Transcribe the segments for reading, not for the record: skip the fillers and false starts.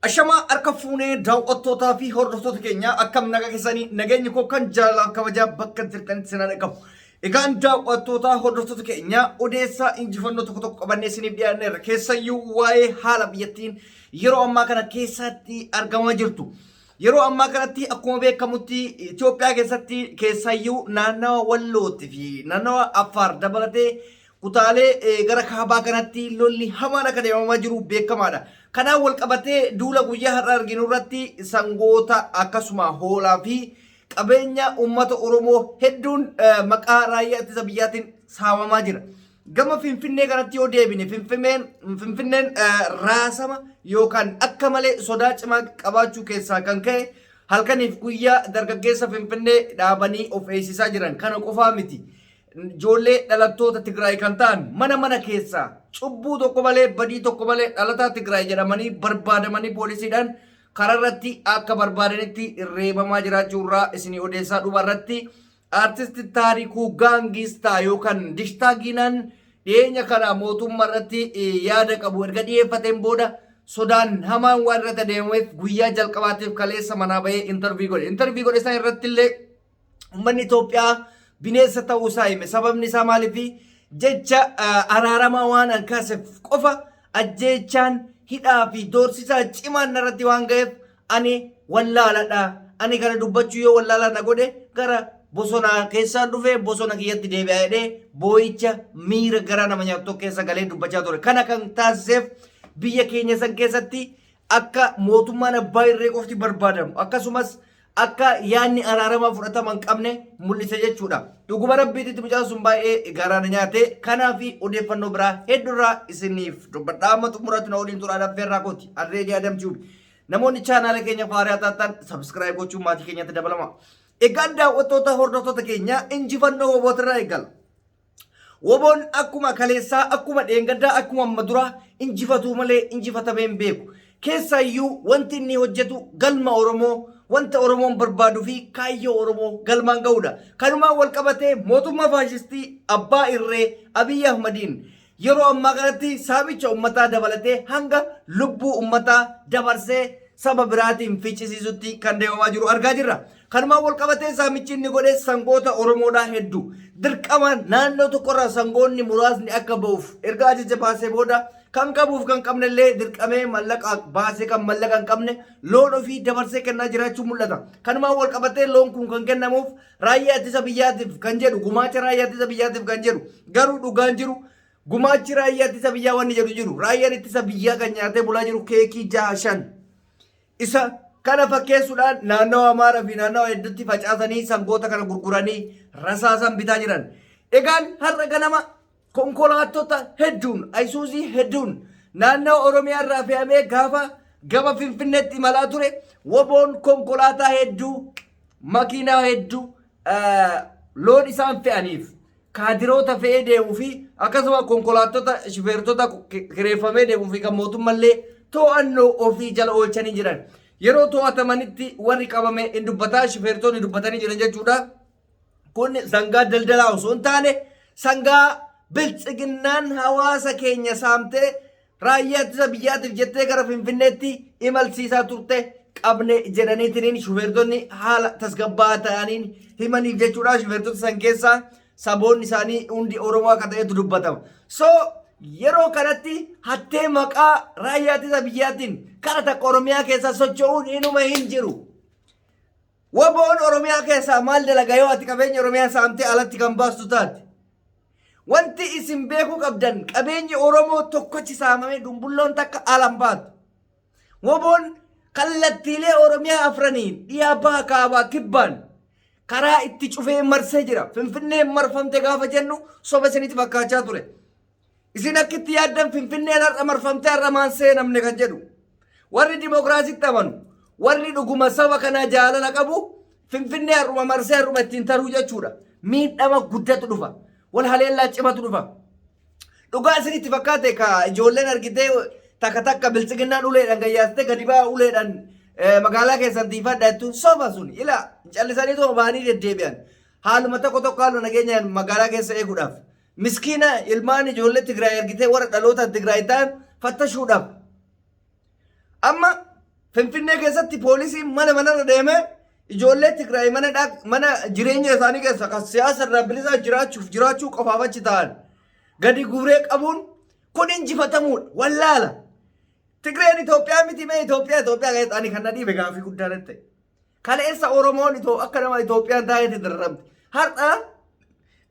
Ashamaa harka fuunee daawwattootaa fi hordoftoota keenya akkam nagaa keessanii nageenyi koo kan jaalalaaf kabajaa bakka jirtanitti sinaa dhaqqabu. Egaan daawwattootaa hordoftoota keenya odeessaa injifannoo tokko tokko qabannee isiniif dhiyaanneerra. Keessayyuu waa'ee haala biyyattiin yeroo ammaa kana keessatti argamaa jirtu. Yeroo ammaa kanatti akkuma beekamutti Itoophiyaa keessatti keessayyuu naannawa Wallootti fi naannawa Affaar dabalatee kutaalee gara kaabaa kanatti lolli hamaan akka deemamaa jiru beekamaadha. Kanaan wal qabatee duula guyyaa har'a arginu irratti sangoota akkasuma hoolaa fi qabeenya uummata Oromoo hedduun maqaa raayyaa ittisa biyyaatiin saamamaa jira. Gama Finfinnee kanatti yoo deebine Finfinneen raasama yookaan akka malee sodaa cimaa qabaachuu keessaa kan ka'e halkaniif guyyaa dargaggeessa Finfinnee dhaabanii of eegsisaa jiran kana qofaa miti. Ijoollee dhalattoota Tigraay kan ta'an mana mana keessaa cubbuu tokko malee badii tokko malee dhalataa Tigraay jedhamanii barbaadamanii poolisiidhaan karaa irratti akka barbaadanitti reebamaa jiraachuu irraa isinii odeessaa dhuma irratti Artist Taarikuu Gaangistaa yookaan Dishtaa Giinaan dhiyeenya kana mootummaa irratti yaada qabu erga dhiyeeffateen booda sodaan hamaan waan irratti adeemameef guyyaa jalqabaatiif kaleessa manaa bahee intarvii godhe. Intarvii godhe san irratti illee uummanni Itoophiyaa bineensa ta'uu isaa hime. Sababni isaa maaliifi jecha araaramaa waan an kaaseef qofa ajjeechaan hidhaa fi doorsisaa cimaan narratti waan ga'eef ani wallaaladha. Ani kana dubbachuu yoo wallaalaa na godhe gara bosonaa keessaan dhufee bosona kiyyatti deebi'a jedhee boo'icha miira garaa nama nyaatu keessa galee dubbachaa ture. Kana kan taasiseef biyya keenya san keessatti akka mootummaan abbaa irree qofti barbaadamu akkasumas akka yaadni araaramaa fudhatama hin qabne mul'ise jechuudha. Dhuguma rabbiititti mucaan sun baay'ee garaa na nyaate. Kanaa fi odeeffannoo biraa hedduurraa isiniif dubbadha. Amma xumuraatti na waliin turaa affeerraa kooti. Arreedii Adam Tube. Namoonni chaanaala keenya faaraa taatan subscribe gochuun maatii keenyatti dabalama. Egaan daawwattoota hordoftoota keenya injifannoo wobootirraa eegala. Woboon akkuma kaleessaa, akkuma dheengaddaa, akkuma amma duraa injifatuu malee injifatamee hin beeku. Keessaayyuu wanti inni hojjetu galma Oromoo, wanta Oromoon barbaaduu fi kaayyoo Oromoo galmaan ga'uudha. Kanumaan wal qabatee mootummaa faashistii abbaa irree Abiyyi Ahmadiin yeroo ammaa kanatti saamicha ummataa dabalatee hanga lubbuu ummataa dabarsee saba biraatiin ficcisiisutti kan deemamaa jiru argaa jirra. Kanumaan wal qabatee saamichi inni godhe sangoota Oromoodhaa hedduu. Dirqamaan naannoo tokkorraa sangoonni muraasni akka ba'uuf erga ajaja baasee booda kan qabuuf kan qabnellee dirqamee mallaqa baasee kan mallaqa hin qabne loon ofii dabarsee kennaa jiraachuu mul'ata. Kanumaan wal qabatee loon kun kan kennamuuf raayyaa ittisa biyyaatiif kan jedhu gumaacha raayyaa ittisa biyyaatiif kan jedhu garuu dhugaan jiru gumaachi raayyaa ittisa biyyaa wanni jedhu jiru raayyaan ittisa biyyaa kan nyaatee bulaa jiru keekii jaha shan isa kana fakkeessuudhaan naannawa Amaaraa fi naannawa hedduutti facaasanii sangoota kana gurguranii rasaasan bitaa jiran. Egaan har'a ganama konkolaattota hedduun ayisuuzii hedduun naannawa Oromiyaa irraa fe'amee gaafa gama Finfinneetti imalaa ture woboon konkolaataa hedduu makiinaa hedduu loon isaan fe'aniif kaadiroota fe'ee deemuu fi akkasuma konkolaattota shifeertota kireeffamee deemuu fi kan mootummallee to'annoo ofii jala oolchanii jiran. Yeroo to'atamanitti warri qabame hin dubbataa shifeertonni dubbatanii jiran jechuudha. Kun sangaa daldalaa osoo hin taane sangaa biltsiginnaan hawaasa keenya saamtee Raayyaa ittisa biyyaatiif jettee gara Finfinneetti imalsiisaa turte qabne jedhaniitiniin shufeertonni haala tasgabbaa'aa ta'aniin himaniif jechuudha. Shufeertota san keessaa saboonni isaanii hundi Oromoo akka ta'etu dubbatama. So yeroo kanatti hattee maqaa raayyaa ittisa biyyaatiin kara takka Oromiyaa keessa socho'uun inuma hin jiru. Waboon Oromiyaa keessaa maal dalaga yoo ati qabeenya Oromiyaa saamtee alatti kan baastu taate? Wanti isin beekuu qabdan qabeenyi Oromoo tokkochi saamamee dumbulloon takka ala hin baatu. Woboon kallattiilee Oromiyaa afraniin dhiyaa baha kaabaa kibbaan karaa itti cufee marsee jira. Finfinneen marfamte gaafa jennu soba isinitti fakkaachaa ture. Isin akka itti yaaddan Finfinneen har'a marfamtee har'a maan seenamne kan jedhu. Warri dimokiraasitti amanu, warri dhuguma saba kanaa jaalala qabu Finfinnee har'uma marsee har'uma ittiin taruu jechuudha. Miidhama guddatu dhufa. Wal haleellaa cimatu dhufa. Dhugaa isinitti fakkaate ka ijoolleen argitee takka takka biltsiginnaan uleedhaan gayyaastee gadi ba'aa uleedhaan magaalaa keessan tiifadha jettuun soba sun ila callisanii tuma ba'anii deddeebi'an. Haaluma tokko tokko haaluma nageenyaan magaalaa keessa eeguudhaaf. Miskiina ilmaan ijoollee Tigraay argitee warra dhaloota Tigraay ta'an fattashuudhaaf. Amma Finfinnee keessatti poolisiin mana manarra deemee ijoollee Tigraay mana mana jireenya isaanii keessa kan siyaasa irraa bilisaa jiraachuuf jiraachuu qofaaf achi ta'an gadi guuree qabuun kun injifatamuudha. Wallaala. Tigreen Itoophiyaa miti mee Itoophiyaa Itoophiyaa keessatti ani kan na dhiibe gaaffii guddaa natti ta'e. Kaleessa Oromoon akka nama Itoophiyaan taa'etti dararamte. Har'a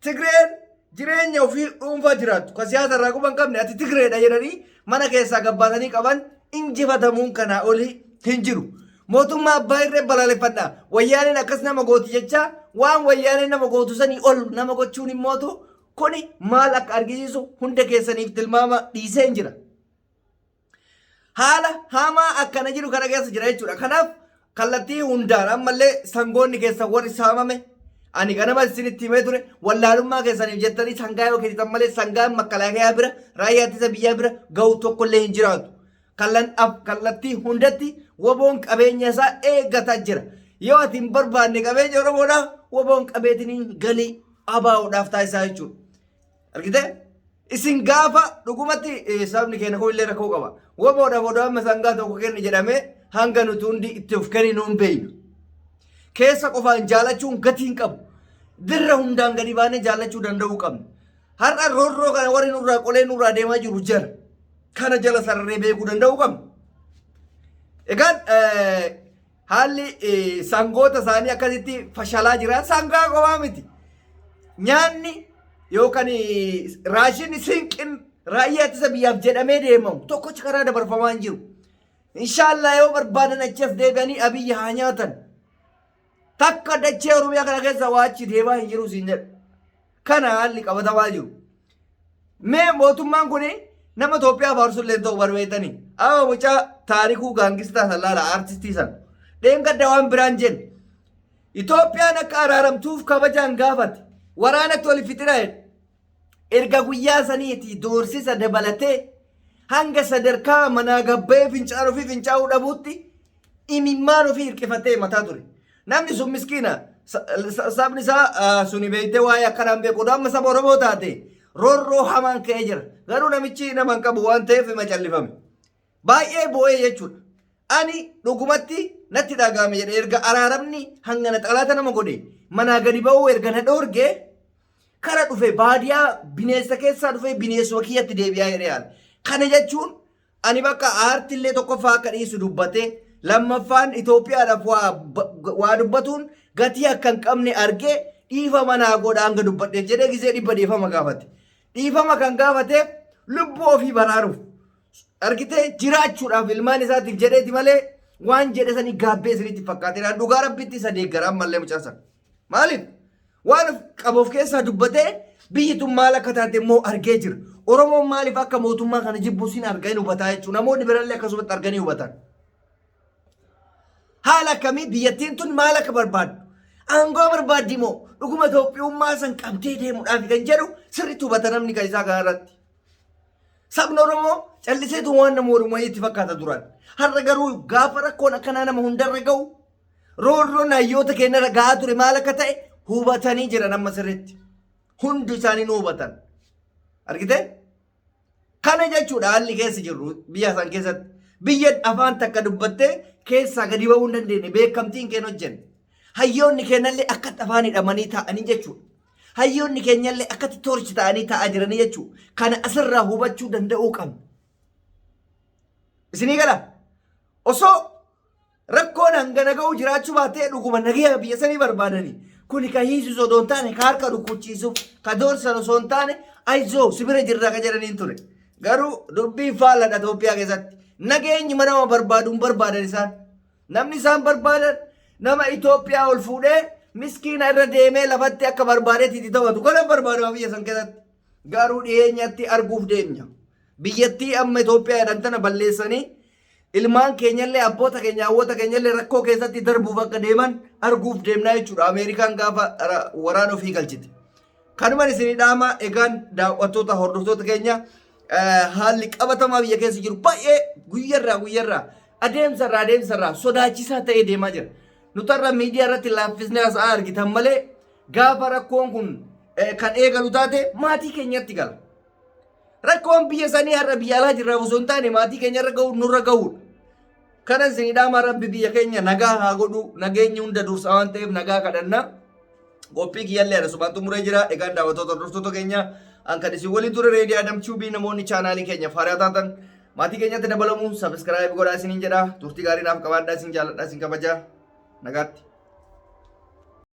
Tigreen jireenya ofii dhuunfaa jiraattu kan siyaasa irraa quba hin qabne ati Tigreedha jedhanii mana keessaa gabbaasanii qaban injifatamuun kanaa olii hin jiru. Mootummaa abbaa irree balaaleffadha. Wayyaaneen akkas nama gooti jecha waan wayyaaneen nama gootu sanii ol nama gochuun immootu kuni maal akka argisiisu hunda keessaniif tilmaama dhiiseen jira. Haala hamaa akkana jiru kana keessa jira jechuudha. Kanaaf kallattii hundaan ammallee sangoonni keessan warri saamame ani ganama isinitti himee ture wallaalummaa keessaniif jettanii sangaa yoo kennitan malee sangaan makkalaakayaa bira raayyaa ittisa biyyaa bira ga'u tokkollee hin jiraatu. Kallattii hundatti woboon qabeenya isaa eeggataa jira. Yoo ati hin barbaanne qabeenya Oromoodhaa woboon qabeetiniin galii abaa'uudhaaf taasisaa jechuudha. Argitee? Isin gaafa dhugumatti sabni keenya kun illee rakkoo qaba. Woboodhaaf odoo amma sangaa tokko kenni jedhamee hanga nuti hundi itti of kenninu hin beeknu. Keessa qofaan jaalachuun gatii hin qabu. Dirra hundaan gadi baanee jaalachuu danda'uu qabna. Har'a roorroo kana warri nurraa qolee nurraa deemaa jiru jara. Kana jala sararee beekuu danda'uu qabna. Egaan haalli sangoota isaanii akkasitti fashalaa jira. Sangaa qofaa miti. Nyaanni yookaan raashinni sinqin raayyaa ittisa biyyaaf jedhamee deemamu tokkochi karaa dabarfamaa hin jiru. Inshaallah yoo barbaadan achi as deebi'anii Abiyyi haa nyaatan. Takka dachee Oromiyaa kana keessa waa achi deemaa hin jiru siin jedha. Kana haalli qabatamaa jiru. Mee mootummaan kun nama Itoophiyaa faarsu illee ta'u barbeektanii. Amma mucaa Taarikuu Gaangistaa san laala aartistii san. Dheengadda waan biraan jenne. Itoophiyaan akka araaramtuuf kabajaan gaafate. Waraanatti wal fixina jedhe. Erga guyyaa saniiti doorsisa dabalatee hanga sadarkaa manaa gabba'ee fincaan ofii fincaa'uu dhabuutti imimmaan ofii hirqifatee mataa ture. Namni sun miskiina sabni isaa suni beektee waa'ee akkanaan beeku odoo amma saba Oromoo taate roorroo hamaan ka'ee jira. Garuu namichi nama hin qabu waan ta'eef hima callifame. Baay'ee boo'ee jechuudha. Ani dhugumatti natti dhaga'ame jedhe erga araaramni hangana xalaata nama godhe manaa gadi ba'uu erga na dhoorge kara dhufe baadiyaa bineensa keessaa dhufe bineensuma kiyyatti deebi'aa jedhee yaala. Kana jechuun ani bakka aartillee tokkoffaa akka dhiisu dubbatee lammaffaan Itoophiyaadhaaf waa dubbatuun gatii akka hin qabne argee dhiifama naa godha hanga dubbadheef jedhee gizee dhibba dhiifama gaafate. Dhiifama kan gaafateef lubbuu ofii baraaruuf argitee jiraachuudhaaf ilmaan isaatiif jedheeti malee waan jedhe sanii gaabbee isinitti fakkaateera. Dhugaa rabbitti isa deeggara ammallee mucaan sana. Maaliif? Waan of qabu of keessaa dubbatee biyyi tun maal akka taate immoo argee jira. Oromoon maaliif akka mootummaa kana jibbu sin arganii hubataa jechuudha. Namoonni birallee akkasumatti arganii hubatan. Haala akkamii biyyattiin tun maal akka barbaaddu? Aangoo barbaaddi moo dhuguma Itoophiyummaa san qabdee deemuudhaaf kan jedhu sirriitti hubata namni kan isaa kanarratti. Sabni Oromoo calliseetu waan nama Oromoo itti fakkaata duraan. Har'a garuu gaafa rakkoon akkanaa nama hundarra ga'u roorroon hayyoota keenyarra ga'aa ture maal akka ta'e hubatanii jiran amma sirriitti. Hundi isaanii nu hubatan. Argitee? Kana jechuudha haalli keessa jirru biyya san keessatti. Biyya afaan takka dubbattee keessaa gadi ba'uu hin dandeenye beekamtiin keenya hojjenne. Hayyoonni keenyallee akkatti afaan hidhamanii taa'anii jechuudha. Hayyoonni keenyallee akkatti toorchi ta'anii taa'aa jiranii jechuudha. Kana asirraa hubachuu danda'uu qabna. Isinii gala? Osoo Rakkoon hangana ga'u jiraachuu baatee dhuguma nagaya biyya sanii barbaadanii. Kuni ka hiisisu odoo hin taane ka harka rukuchiisuuf ka doorsan osoo hin taane ayizoo si bira jirra ka jedhaniin ture. Garuu dubbiin faalladha Itoophiyaa keessatti. Nageenyuma nama barbaadu hin barbaadan isaan. Namni isaan barbaadan nama Itoophiyaa ol fuudhee miskiina irra deemee lafatti akka barbaadetti itti taphatu. Kana barbaadama biyya san keessatti. Garuu dhiyeenyatti arguuf deemna. Biyyattii amma Itoophiyaa jedhan tana balleessanii ilmaan keenyallee abboota keenya hawwoota keenyallee rakkoo keessatti darbuuf akka deeman arguuf deemnaa jechuudha. Ameerikaan gaafa waraana ofii galchite. Kanuman isinii dhaama egaan daawwattoota hordoftoota keenya haalli qabatamaa biyya keessa jiru baay'ee guyyarraa guyyarraa adeemsarraa adeemsarraa sodaachisaa ta'ee deemaa jira. Nutarra miidiyaa irratti laaffisnee haasa'aa argitan malee gaafa rakkoon kun kan eegalu taate maatii keenyatti gala. Rakkoon biyya sanii har'a biyya alaa jirraaf osoo hin taane maatii keenya irra gahu nurra gahuudha. Kana isin dhaama. Rabbi biyya keenya nagaa haa godhu. Nageenyi hunda dursa waan ta'eef nagaa kadhanna. Qophii kiyyallee ana sumaan xumuree jira. Egaan daawwattoota, hordoftoota keenya, an kan isin waliin ture Reedii Adam Chuubii. Namoonni chaanaalii keenya faaraa taatan maatii keenyatti dabalamuun subscribe godhaa isiniin jedha. Turtii gaarii naaf qabaadhaa. Isin jaalladhaa, isin kabajaa. Nagaatti.